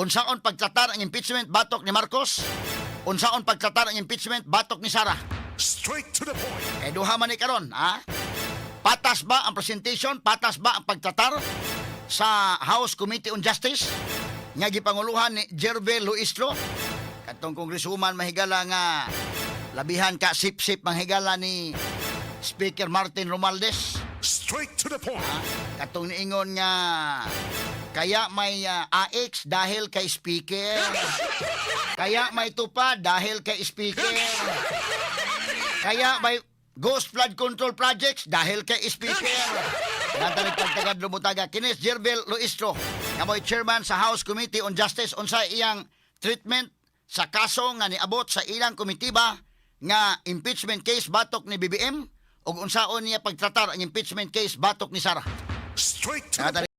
Unsaon pagtratar ang impeachment batok ni Marcos? Unsaon pagtratar ang impeachment batok ni Sara? Straight to the point. Eh duha man ni karon, ha? Patas ba ang presentation? Patas ba ang pagtratar sa House Committee on Justice nga gipanguluhan ni Gerville Luistro? Katong congresswoman, mahigala, nga labihan ka sip-sip, manghigala, ni Speaker Martin Romualdez. Straight to the point. Katong niingon nga kaya may AX dahil kay Speaker. Kaya may tupad dahil kay Speaker. Kaya may ghost flood control projects dahil kay Speaker. Natalig pagtagad lumutaga. Kini si Gerville Luistro nga mo'y chairman sa House Committee on Justice, unsa iyang treatment sa kaso nga niabot sa ilang komitiba nga impeachment case batok ni BBM ug unsaon niya pagtratar ang impeachment case batok ni Sara? Straight to the Natalig